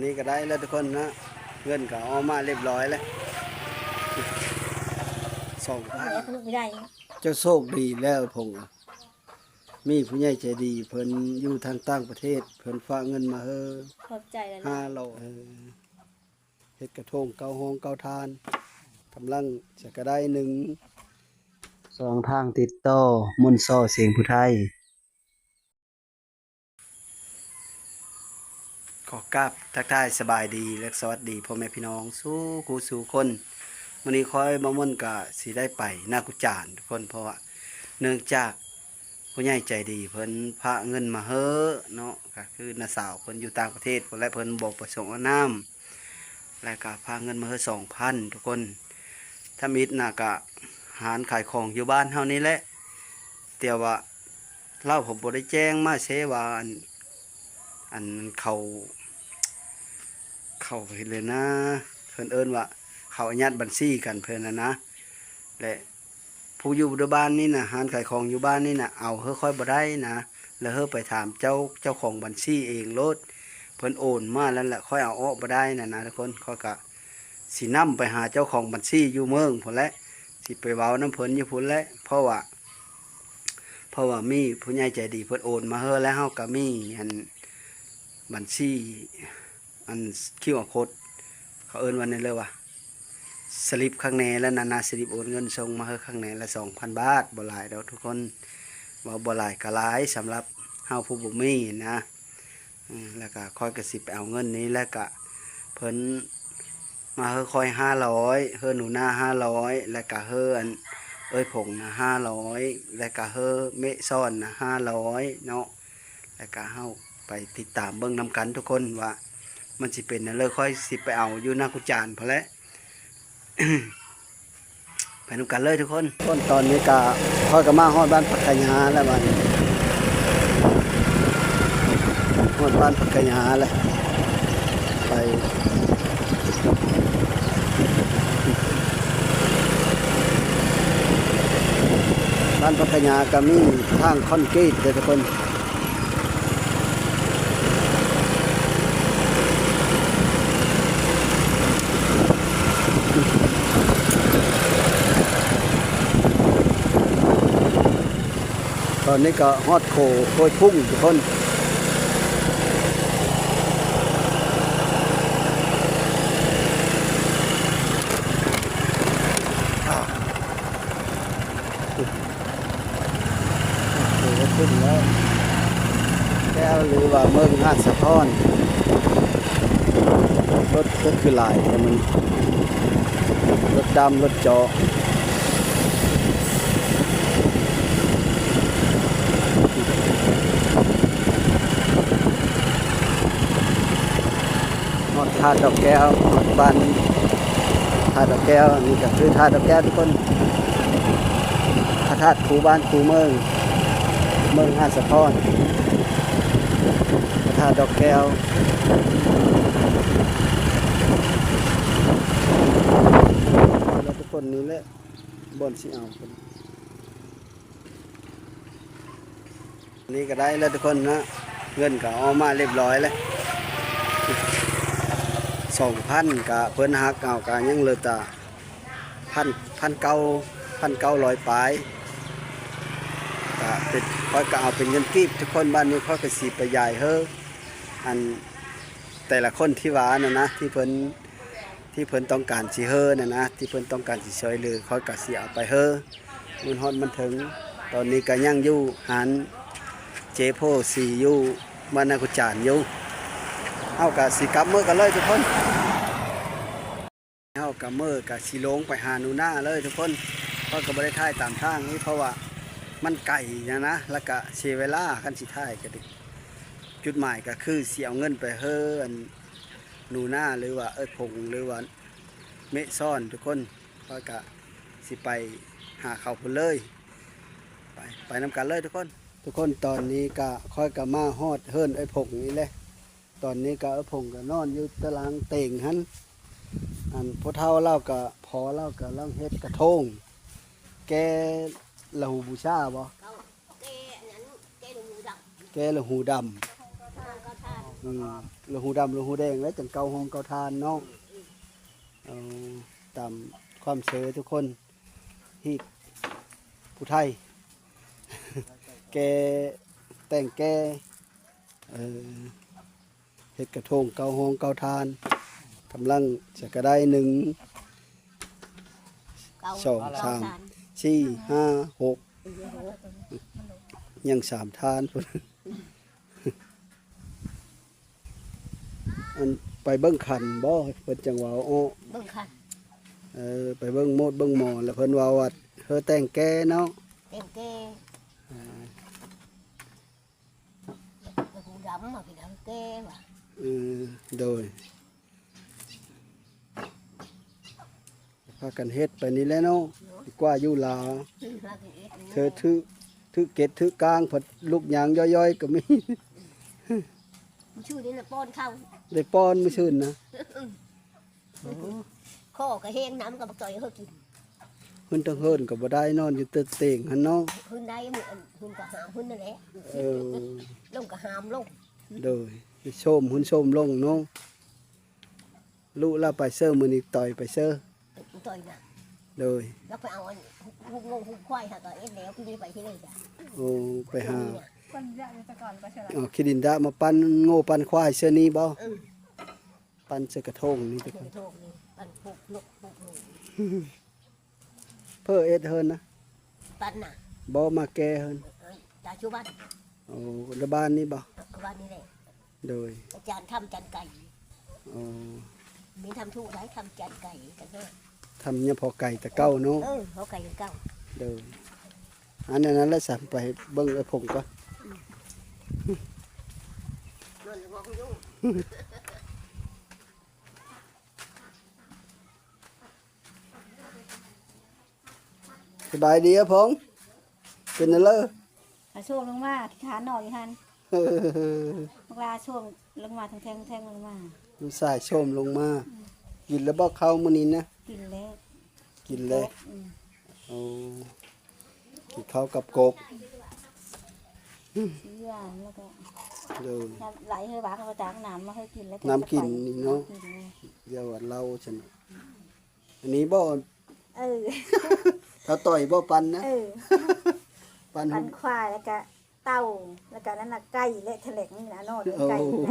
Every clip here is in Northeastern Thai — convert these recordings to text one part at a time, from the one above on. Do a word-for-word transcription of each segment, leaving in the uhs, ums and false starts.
นี่ก็ได้แล้วทุกคนนะ เงินก็เอามาเรียบร้อยแล้ว สองพัน ลูกไม่ได้ เจ้าโชคดีแล้วพงษ์อะ มีผู้ใหญ่ใจดีเพิ่นอยู่ทางต่างประเทศ เพิ่นฝากเงินมาให้ ขอบใจหลายๆ ห้าร้อย เออ เฮ็ดกระทงเก้าห้องเก้าทาน กำลังจะกระได้หนึ่ง สองทางติดต่อ มนต์ซอเสียงผู้ไทย ขอกราบทักทายสบายดีและสวัสดีพ่อแม่พี่น้องสู่คู่สู่คน มื้อนี้ข้อยบ่าวมนต์ก็สิได้ไปนากุจานทุกคน เพราะว่าเนื่องจากผู้ใหญ่ใจดีเพิ่นฝากเงินมาให้เนาะ ก็คือน้าสาวเพิ่นอยู่ต่างประเทศพู้นแหละ เพิ่นบ่ประสงค์ออกนาม แล้วก็ฝากเงินมาให้สองพันทุกคน ทำอิฐน่ะก็หาญขายของอยู่บ้านเฮานี่แหละ แต่ว่าลาวเพิ่นบ่ได้แจ้งมาเซว่าอัน อันเขา เขาเฮ็ดเลยนะ เพิ่นเอิ้นว่าเขาอายัดบัญชีกันเพิ่นน่ะนะ และผู้อยู่บ้านนี่นะ หาญขายของอยู่บ้านนี่นะ เอาให้ข้อยบ่ได้นะ แล้วให้ไปถามเจ้า เจ้าของบัญชีเองโลด เพิ่นโอนมาแล้วแหละ ข้อยเอาออกบ่ได้น่ะนะทุกคน ข้อยก็สินำไปหาเจ้าของบัญชีอยู่เมืองพู้นแหละ สิไปเว้านำเพิ่นอยู่พู้นแหละ เพราะว่า เพราะว่ามีผู้ใหญ่ใจดีเพิ่นโอนมาให้แล้ว เฮาก็มีอันบัญชี อัน คิวอาร์ โค้ด เขาเอิ้นว่าแนวใดวะ สลิปข้างในแล้วนะนะ สลิปโอนเงินส่งมาให้ข้างในละสองพันบาท บ่หลายดอกทุกคน เว้าบ่หลายก็หลายสำหรับเฮาผู้บ่มีนะ อืม แล้วก็ข้อยก็สิไปเอาเงินนี้ แล้วก็เพิ่นมาให้ข้อยห้าร้อย ให้หนูนาห้าร้อย แล้วก็ให้อันเอื้อยผงนะห้าร้อย แล้วก็ให้เมะซ่อนนะห้าร้อยเนาะ แล้วก็เฮาไปติดตามเบิ่งนำกันทุกคนว่ามันสิเป็นแนวใด ข้อยสิไปเอาอยู่นากุจานพู้นแหละ ไปนำกันเลยทุกคน ตอนนี้ก็ข้อยก็มาฮอดบ้านผักขะหยาแล้วบัดนี้ ฮอดบ้านผักขะหยาแล้ว ไป บ้านผักขะหยาก็มีทางคอนกรีตเด้อทุกคน ตอนนี้ก็ฮอดโขงห้วยพุ่งทุกคน โขงห้วยพุ่งแล้ว แก้วหรือว่าเมืองหาดสะพอน รถก็คือหลายแต่มัน รถดำรถเจาะ ฮอดท่าดอกแก้ว ฮอดบ้านท่าดอกแก้ว อันนี้ก็คือท่าดอกแก้วทุกคน พระธาตุคู่บ้านคู่เมือง เมืองหาดสะพอน พระธาตุดอกแก้ว แล้วทุกคนนี่แหละ บ่อนสิเอากัน นี่ก็ได้แล้วทุกคนนะ เงินก็เอามาเรียบร้อยแล้ว สองพัน ก็เพิ่นหักเอา ก็ยังเหลือแต่พัน พันเก้า พันเก้าร้อยปลาย ก็เป็น ข้อยก็เอาเป็นเงินกีบทุกคน บัดนี้ข้อยก็สิไปยายเฮ้อ อัน แต่ละคนที่ว่านั่นนะ ที่เพิ่น ที่เพิ่นต้องการสิเฮ้อนั่นนะ ที่เพิ่นต้องการสิช่วยเหลือ ข้อยก็สิเอาไปเฮ้อ มันฮอดมันถึง ตอนนี้ก็ยังอยู่หาญเจ๊โพสีอยู่บ้านนากุจานอยู่ เฮาก็สิกลับเมือกันเลยทุกคน เฮาก็เมือก็สิลงไปหาหนูนาเลยทุกคน ข้อยก็บ่ได้ถ่ายตามทางนี้ เพราะว่ามันไกลนะนะ แล้วก็เสียเวลาคันสิถ่ายก็ดี จุดหมายก็คือสิเอาเงินไปเฮ้ออันหนูนา หรือว่าเอื้อยผง หรือว่าเมะซ่อนทุกคน ข้อยก็สิไปหาเขาพู้นเลย ไป ไปนำกันเลยทุกคน ทุกคน ตอนนี้ก็ข้อยก็มาฮอดเฮือนเอื้อยผงนี่แหละ ตอนนี้ก็เอื้อยผงก็นอนอยู่ตารางเตียงหั้น อันพ่อเฒ่าลาวก็ พ่อลาวกำลังเฮ็ดกระทง แกะละหูบูชาบ่ แกะอันนั้น แกะละหูดำ แกะละหูดำ อ่า ก็ทาน อืม แล้วฮูดำแล้วฮูแดงแล้วจั่งเกาฮองเกาทานเนาะ เอาตามความเชื่อทุกคน ฮีดผู้ไทย แก่ แต่งแก่ เออ เฮ็ดกระทงเกาฮองเกาทาน กำลังจะกระได้หนึ่ง เก้า สอง เก้า สาม สาม สี่ ห้า หก ยังสามทานพุ้น อันไปเบิ่งขันบ่ เพิ่นจั่งเว้าอ้อ เบิ่งขัน เออ ไปเบิ่งโมดเบิ่งหม้อ แล้วเพิ่นเว้าว่าเฮอแต่งแก่เนาะ แต่งแก่ อ่า แล้วฮูดำมาเป็นทางแก่ว่ะ เออ โดย พากันเฮ็ดไปนี่แหละเนาะ ดีกว่าอยู่หลา อืม พากันเฮ็ดนี่ เธอถือ ถือเก็ดถือกาง ผัดลูกยางย้อยๆ ก็มี มื้อชื่นนี่นะป้อนข้าว ได้ป้อนมื้อชื่นนะ อืม โอ้ ข้อก็แห้ง น้ำก็บ่จ่อยเฮากิน เพิ่นทั้งเฮิรนก็บ่ได้ นอนอยู่แต่เตียงหั่นเนาะ เพิ่นได้มื้ออัน เพิ่นก็หามเพิ่นนั่นแหละ เออ ลงก็หามลง โดย ไปโซมเพิ่นโซมลงเนาะ ลุลาไปเซอมื้อนี้ ต่อยไปเซอ ต่อยนะ โดย แล้วไปเอาอันหุบงงหุบควายหาก็เอ็ดแล้ว พี่นี่ไปที่ไหนจ้ะ โอ้ ไปหา คนเยอะอยู่แต่ก่อนก็เชื่อละ เอาขี้ดินดะมาปั่นโง่ปั่นควายเซอนี้บ่ เออ ปั่นเซอกระทงนี่ทุกคน กระทงนี่ ปั่นผูกนกผูกหนู เพิ่นเอ็ดเฮิรนนะ ปั่นน่ะ บ่มาแก่เฮิรน เออ ตาชูบ้าน โอ้ แล้วบ้านนี้บ่ บ้านนี้แหละ โดย อาจารย์ทำจันไก่ อ๋อ มีทำถูกหลาย ทำจันไก่กันเนาะ ทำเนี่ยพอไก่แต่เก่าเนาะ เออ พอไก่แต่เก่า โดย อันนั้นแหละสั่งไปเบิ่งไอ้ผงก่อน อืม นั่นแหละบอกอยู่ สบายดีครับผม เป็นอะไร อาโชมลงมา ที่ฐานนอนอยู่หัน เออ บักลาโชมลงมา ทางแทงแทงลงมา ลูกชายโชมลงมา กินแล้วบ่เข้ามื้อนี้นะ กินแล้ว กินแล้ว อืม โอ้ กินข้าวกับกบ เสียแล้วก็ โดย น้ำไหลให้หวาน เอาจากน้ำมาให้กินแล้วก็ น้ำกินนี่เนาะ กินเลย เดี๋ยวเราจะ อันนี้บ่ เออ เขาต่อยบ่ปันนะ เออ ปัน ปันควายแล้วก็เต่า แล้วก็นั่นน่ะไก่และแถลงนี่นะ นอน โอ้ ไก่นะ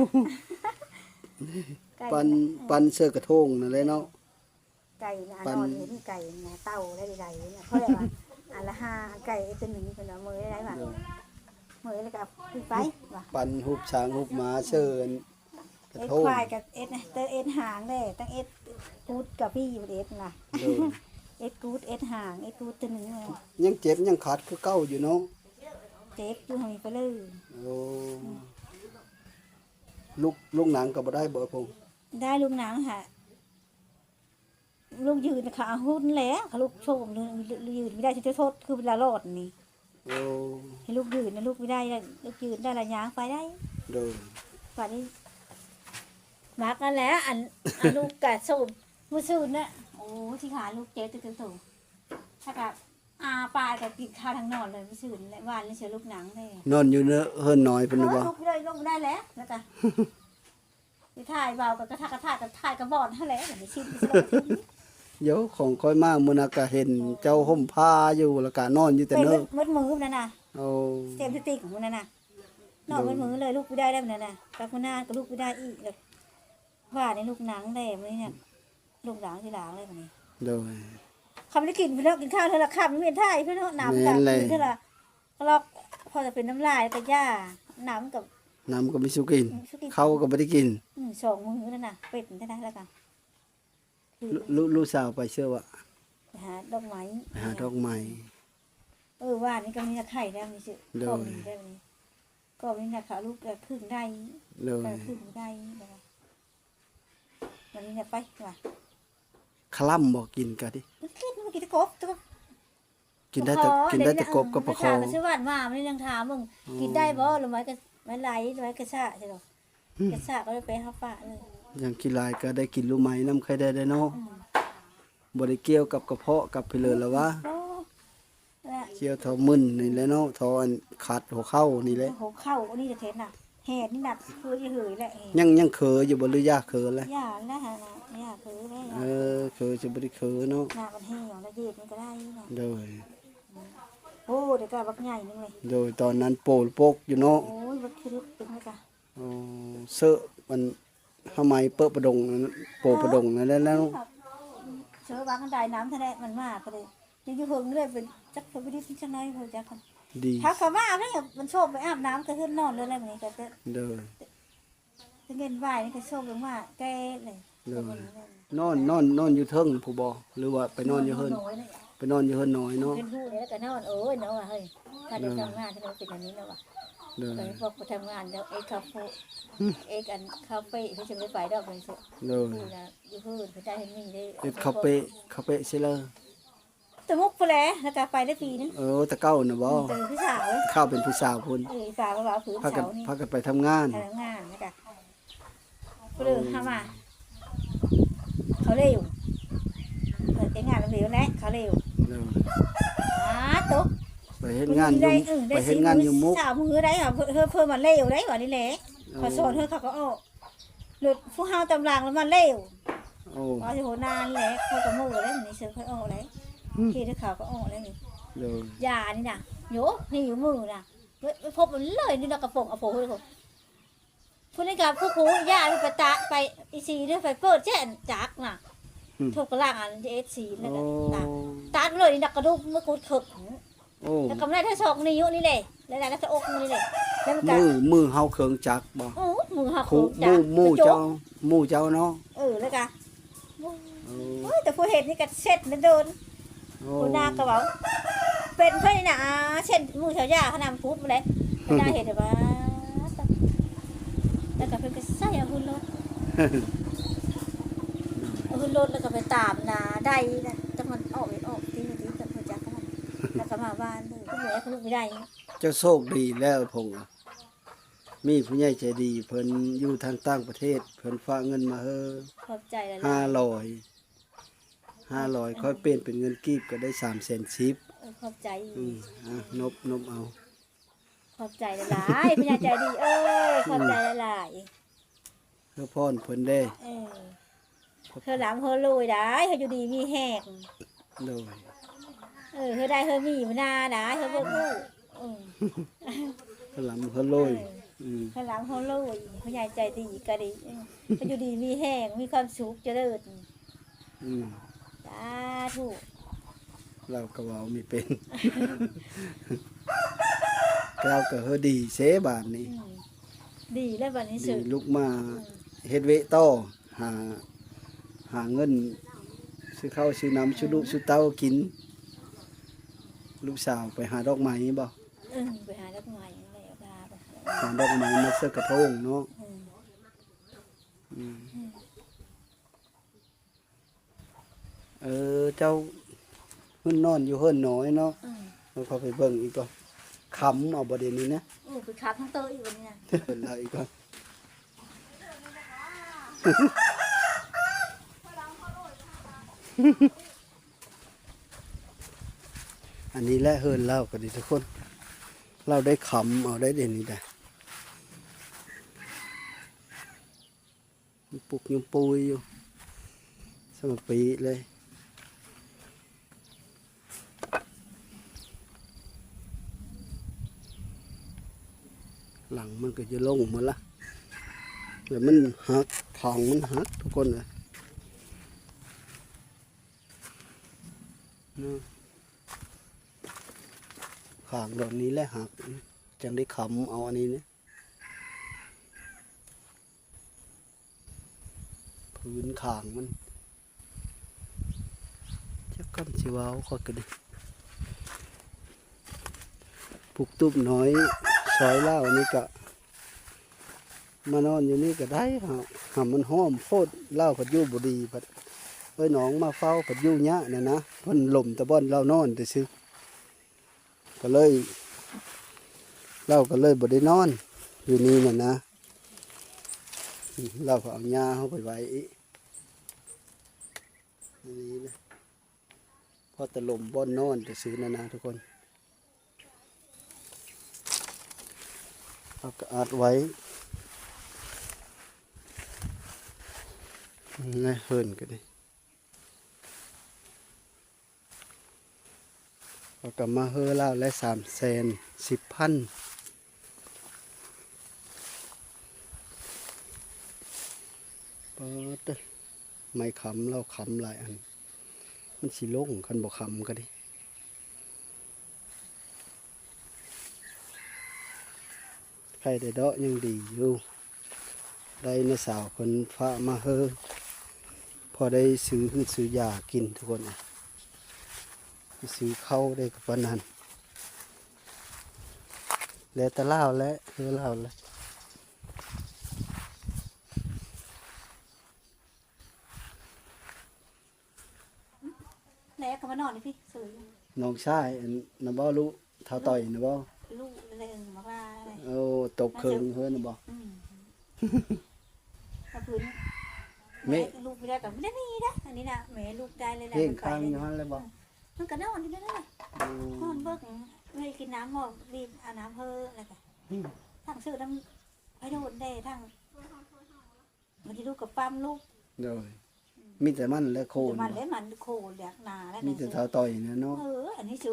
ไก่ ปัน เออ ปันเซอกระทงนั่นแหละเนาะ ไก่นะ ปัน นอนเห็นไก่นะ เต่าได้ใดๆเนี่ย เขาเรียกว่า อันละห้า ไก่ตัวหนึ่ง เพิ่นว่ามื้อได้หวะ โดย มื้อแล้วก็เอาไปไปว่ะ ปันหุบช้างหุบม้าเซอกระทง เอ็ดควายกับเอ็ดนะ เตอเอ็ดหางเด้ ตั้งเอ็ดกูดกับพี่อยู่เอ็ดนะ โดย เอ็ดกูด เอ็ดหาง เอ็ดกูดตัวหนึ่งเลย ยังเจ็บยังขัดคือเก่าอยู่เนาะ เจ็บอยู่ ให้ไปเลย โอ้ ลูก ลูกหนังก็บ่ได้บ่พง ได้ลูกหนังค่ะ ลูกยืนขาหุ้นแหละ ลูกโชมยืนไม่ได้ จะทดคือเวลารอดนี่ โอ้ ให้ลูกยืนนะ ลูกไม่ได้ ลูกยืนได้ละย่างไปได้ โดย ป่านนี้ มักนั่นแหละ อัน อันลูกกะโชมมื้อซื่นน่ะ โอ้ ที่ขาลูกเจ๊ตึ๊ดตึ๊ดตึ๊ด ถ้ากับอาปลาก็กินข้าวทั้งนอนเลย มื้อซื่นและวานนี่เสียลูกหนังเลย นอนอยู่เนอะ เฮิรนน้อยเพิ่นน่ะบ่ เออ ลูกได้ ลูกได้แล้ว แล้วก็ ไปถ่ายเบากับกระทะกระทะกับถ่ายกระบอกนั่นแหละ เดี๋ยวไปชิมไปชิม เดี๋ยวของค่อยมามื้อนั้นก็เห็นเจ้าห่มผ้าอยู่ แล้วก็นอนอยู่แต่ เป็น เนอะ มืดมืดนั่นน่ะ โอ้ เต็มสติของมันนั่นน่ะ นอน โดย มืดมืดเลย ลูกไม่ได้แล้วนั่นน่ะ กับคุณน้าก็ลูกไม่ได้อีกเลย ว่าในลูกหนังแหละมื้อนี้เนี่ย ลูกหนังที่หลังเลยมื้อนี้ โดย เขาไม่ได้กินเพื่อนกินข้าวเท่าละคำไม่ได้เพื่อนเนาะ น้ำ แม่นเลย เท่าละ ก็ลอก พอจะเป็นน้ำลายก็ย่า น้ำกับ น้ำก็ไม่สู้กิน ไม่สู้กิน ข้าวก็ไม่ได้กิน อืม สองมื้อนั่นน่ะ เป็นได้แล้วกัน ลูก ลูก ลูกสาวไปเซอวะ ไปหาดอกไม้ ไปหาดอกไม้ เออ ว่านี่ก็มีตะไคร้แล้ว มีสิ โดย ก็มีได้นี่ ก็มีนะคะ ลูกก็ครึ่งได้ โดย ก็ครึ่งได้แล้ว วันนี้เนี่ยไปว่ะ คลำบ่กินกะดิ มันกิน มันกินแต่กบ แต่กบ กินได้แต่ ปลาคอ กินได้แต่กบกับปลาคอ เดี๋ยวนี้ค่ะ ซื้อหวานมา มันยังถามมึง อืม กินได้บ่ หรือไม้กระ ไม้ไหล หรือไม้กระชะ ใช่หรอ อืม กระชะก็เลยไปหาปะเลย อย่างขี้ลายก็ได้กินลูกไม้น้ำไข่ได้ได้เนาะ อืม บ่ได้เกี่ยวกับกระเพาะกับเพลินแล้ววะ โอ้ และ เกี่ยวท้องมึนนี่แหละเนาะ ท้องอันขัดหัวเข่านี่แหละ หัวเข่าอันนี้จะเทสน่ะ แหดนี่หนักคือจะหืยแหละแหด ยัง ยังเขออยู่บ่ หรือย่าเขอแล้ว ย่าแล้วฮะนะย่าเขอแล้ว เออ เขอจะบ่ได้เขอเนาะ หน้ามันแห้งแล้วเย็บมันก็ได้นะ โดย โอ้เดี๋ยวก็บักใหญ่นึงเลย โดย ตอนนั้นโปลโปกอยู่เนาะ โอ้ยบักขี้ลุกตึงเลยจ้ะ โอ้ เซอะมัน ผ้าไหมเปอะประดงนั่น โปะประดงนั่นแหละแล้ว เสือบางได้น้ำทะเลมันมาก็เลยยังอยู่เพิ่งเลยเป็นจักเพิ่งไปที่ชั้นไหนเพิ่งจักกัน ดี ถ้าเขามาไม่มันโชคไปอาบน้ำก็ขึ้นนอนเลยอะไรแบบนี้ก็จะ เด้อ จะเงินไหวนี่ก็โชคลงมาแก้เลย เด้อ นอน นอน นอนอยู่เทิงผู้บ่ หรือว่าไปนอนอยู่เฮือน น้อยนี่ ไปนอนอยู่เฮือนน้อยเนาะ เป็นผู้เดียวก็นอน โอ้ยเนาะเฮ้ย ถ้าได้ทำงานที่เราเป็นอันนี้เนาะวะ เด้อ เออพวกไปทำงานแล้วเอ็กคาเฟ่ เอ็กอันคาเฟ่เขาจะไม่ไปดอกเลยสิ เด้อ ผู้นะอยู่เฮือนเขาจะเห็นมีได้ เอ็กคาเฟ่ คาเฟ่ซิเลอร์ แต่มุกไปแล้วแล้วก็ไปได้ปีนึง เออ แต่เก่าน่ะบ่ อืมแต่เป็นผู้สาว ข้าวเป็นผู้สาวพุ่น เออสาวเราผืน พากัน เสานี่ พากันไปทำงาน ทำงานนะคะ ก็เลยทำมาเขาเร็วเปิดแต่งงานเร็วแหละเขาเร็ว เนาะ อ้าตุ๊ก ไปเฮ็ดงานอยู่ ได้เออได้ ไปเฮ็ดงานอยู่มุก สามมื้อได้ค่ะเพิ่นเพิ่นมาเร็วได้ว่านี่แหละ โอ้ เขาสอนเพิ่นเขาก็ออกรถผู้เฮาตำลังแล้วมาเร็ว โอ้ ว่าสิโหนานแหละเขาก็มือแล้วนี่เชิญค่อยออกเลย อืม ขี่ที่เขาก็ออกแล้วนี่ เนาะ ยานี่นะโยนี่อยู่มือนะเฮ้ยพบมันเลยนี่นะกระโปรงเอาโผล่เลย ผู้นี้กับผู้ครูย่าไปตะไปอีซีด้วยไปเปิดแจ้นจักน่ะ อืม ทุกกระล่างอันเอสซีนั่นแหละ โอ้ ตะตัดเลยนี่นักกระดูกเมื่อกูเถิก โอ้ แล้วกำไรแค่สองนิ้วนี่แหละแล้วก็จะอกนี่แหละแล้วมันก็ มือ มือเฮาเครื่องจักรบ่ โอ้มือเฮา ครู เครื่องจักร หมู่ หมู่ ไปโจ๊ก เจ้า หมู่เจ้าเนาะ เออแล้วก็ โอ้ โอ้ยแต่ผู้เห็นนี่ก็เช็ดมันโดน โอ้ ผู้นางก็บอกเป็นเพื่อนนี่นะอ่าเช่นหมู่ชาวย่าเขานำพุทธมาเลยเขาได้เห็นแต่ว่าแล้วก็เพิ่นก็ใส่เอาหุ่นรถเอาหุ่นรถแล้วก็ไปตามนาได้นะจักมันออกไม่ออกตีมันตีแต่หัวจักมันแล้วก็มาบ้านเลยผู้แม่เขาลูกไม่ได้ เจ้าโชคดีแล้วพงษ์อะ มีผู้ใหญ่ใจดีเพิ่นอยู่ทางต่างประเทศ เพิ่นฝากเงินมาเฮอ ขอบใจหลายๆ ห้าร้อย ห้าร้อย ค่อยเปลี่ยนเป็นเงินกีบก็ได้สามแสนสิบ เออขอบใจ อืม อ่ะ นบ นบเอา ขอบใจหลายๆผู้ใหญ่ใจดี เอ้ย ขอบใจหลายๆ เพื่อพรเพิ่นเด้ เออ เธอหลังเธอรวยได้เธออยู่ดีมีแฮง โดย เออเธอได้เธอมีมานาได้เธอบ่ฮู้ อืม เพื่อหลังเพื่อรวย เออ อืม เธอหลังเธอรวยผู้ใหญ่ใจดีก็ดี เออเธออยู่ดีมีแฮง มีความสุขเจริญ อืม สาธุ เราก็เว้าไม่เป็น เราก็เฮอดีเสบาดนี้ อืม ดีแล้วบัดนี้ ดี สุด ลุกมา อืม เฮ็ดเวะต่อ หา หาเงิน ซื้อข้าวซื้อน้ำ ซื้อลูก อืม ซื้อเต้ากิน ลูกสาวไปหาดอกไม้บ่ เออไปหาดอกไม้นั่นแหละพาไป หาดอกไม้มาเสื้อกระโทงเนาะ อืม อืม อืม เออ เจ้าเพิ่นนอนอยู่เฮือนน้อยเนาะ อืม แล้วเขาไปเบิ่งอีกก็ ค้ำเอาบ่เดี๋ยวนี้นะ โอ้ไปค้ำทั้งโต๊ะอีกวันนี้นะ เป็นไรอีกก็ อันนี้แหละเฮือนเราก็ดีทุกคน เราได้ค้ำเอาได้เดี๋ยวนี้ได้ ยังปุกยังปุยอยู่ สมปีเลย หลังมันก็จะลงหมดละ แล้วมันหัก ทางมันหักทุกคนเลย เนาะ ข้างดอนนี้แหละหัก จังได้ค้ำเอาอันนี้เนี่ย พื้นข้างมัน จักคำสิเว้าข้อยก็ดี ปลูกตูบน้อย ซอยลาวนี่ก็ มานอนอยู่นี่ก็ได้ หา หามันฮ้อมโพด ลาวพัดอยู่บ่ดี พัด เอ้ย น้องมาเฝ้า พัดอยู่ยะนั่นนะ เพิ่นหล่มแต่บ่อนลาวนอนซื่อๆ ก็เลย ลาวก็เลยบ่ได้นอน อยู่นี่นั่นนะ ลาวก็เอาหญ้าเฮาไปไว้อีก นี่นะ พอแต่หล่มบ่อนนอนซื่อๆ นั่นนะทุกคน เอาก็อัดไว้ ในเฮือนก็ดี แล้วก็มาเฮือลาวละสามแสนสิบพัน ปาดเด้อ ไม้ค้ำ ลาวค้ำหลายอัน มันสิลง คันบ่ค้ำก็ดี ไข่ได้เดาะยังดีอยู่ ได้น้าสาวเพิ่นฝากมาเฮือ พอได้ซื้อหืดซื้อยากินทุกคน ไปซื้อข้าวได้ก็ปานนั้น แล้วแต่ลาวแหละ เฮือลาวแหละ แล้วก็มานอนนี่พี่ ซื้อ น้องชายอันน่ะบ่ ลูกเฒ่าต่อยน่ะบ่ ลูกเรื่องมาว่าอะไร โอ้ ตกเคิงเฮือนน่ะบ่ อืม กระพื้น แม่ แม่ลูกไม่ได้กับไม่ได้นี่นะ อันนี้นะ แม่ลูกได้เลยแหละ เพ่ง มันไป ค้าง เลย อยู่หั่นเลยบ่ มันก็นอนอยู่นั่นแหละ โอ้ นอนเบิ่ง ไม่ได้กินน้ำหรอก รีบเอาน้ำเพิ่มแล้วก็ อืม ทั้งซื้อน้ำให้โดนได้ ทั้ง มันจะลูกกับปั๊มลูก โดย มีแต่มันและโค แต่มัน บ่ และมันโคอยากหนาแล้ว มีแต่เฒ่าต่อยนะเนาะ เออ อันนี้สุ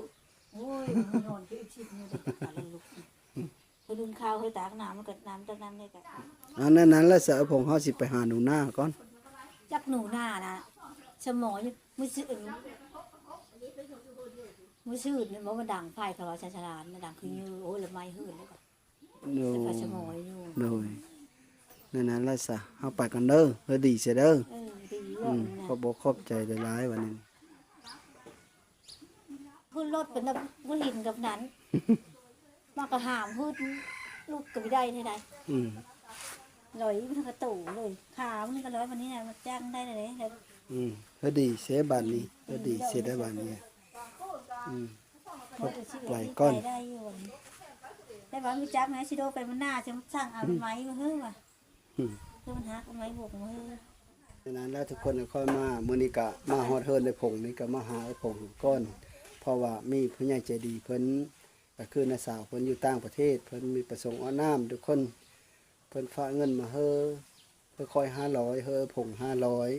โอ้ย มันนอนที่ชิดนี่เลย อะไรลูก คนอื่นข้าวให้ตากน้ำ มันก็น้ำจากน้ำนี่ก็ อันนั้น นั้นละสะ ผงเฮาสิไปหาหนูนาก่อน จักหนูนานะ สมออยู่ มื้อซื่อ มื้อซื่อนี่บอกว่าดังไฟเขาว่าชาชลานนะ ดังคือยือ โอ้ย ละไม้หืนแล้วก็ โดย แต่ก็สมออยู่ โดย นั่น นั้นละสะ เฮาไปกันเด้อ เฮอดีเสียเด้อ เออ ดี อืม เนาะ ขอบอกขอบใจหลายๆ วันนี้ ขึ้นรถเป็นน้ำบุหินกับนั้น มากระหามพูด ลูกก็ไม่ได้เท่าใด อืม ลอยมันกระตูเลย ขามันก็ลอยวันนี้นะ มันจ้างได้เลย อืม เฮอดีเสียบาดนี้ เฮอดีเสียได้บาดนี้ อืม ไปก่อน ไปได้อยู่วันนี้ แต่ว่ามีจักนะ สิโดไปมันหน้า จะสั่งเอาไม้มาเฮ้ยว่ะ อืม เพื่อมันหักเอาไม้บวกมาเฮ้ย ฉะนั้นแล้วทุกคนก็ค่อยมา มื้อนี้ก็มาฮอดเฮือนไอ้ผงนี่ก็มาหาไอ้ผงก่อน เพราะว่ามีผู้ใหญ่ใจดีเพิ่น ก็คือน้าสาวเพิ่นอยู่ต่างประเทศ เพิ่นมีประสงค์เอาน้ำทุกคน เพิ่นฝากเงินมาเฮ้อ เฮ้อค่อยห้าร้อย เฮ้อผงห้าร้อย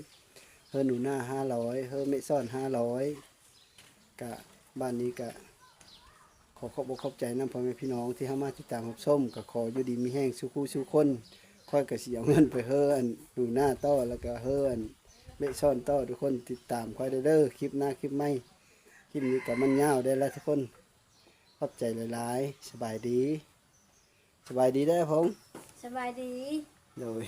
เฮ้อหนูนาห้าร้อย เฮ้อเมซอนห้าร้อย กะบ้านนี้กะขอขอบอกขอบใจนำพ่อแม่พี่น้องที่เข้ามาติดตามรับชม ก็ขออยู่ดีมีแฮงสู่คู่สู่คน ค่อยก็สิเอาเงินไปเฮ้ออันหนูนาต่อ แล้วก็เฮ้ออันเมซอนต่อ ทุกคนติดตามค่อยเด้อ คลิปหน้าคลิปใหม่ คลิปนี้ก็มันยาวได้แล้วทุกคน ขอบใจหลายๆ สบายดี สบายดีเด้อผง สบายดี โดย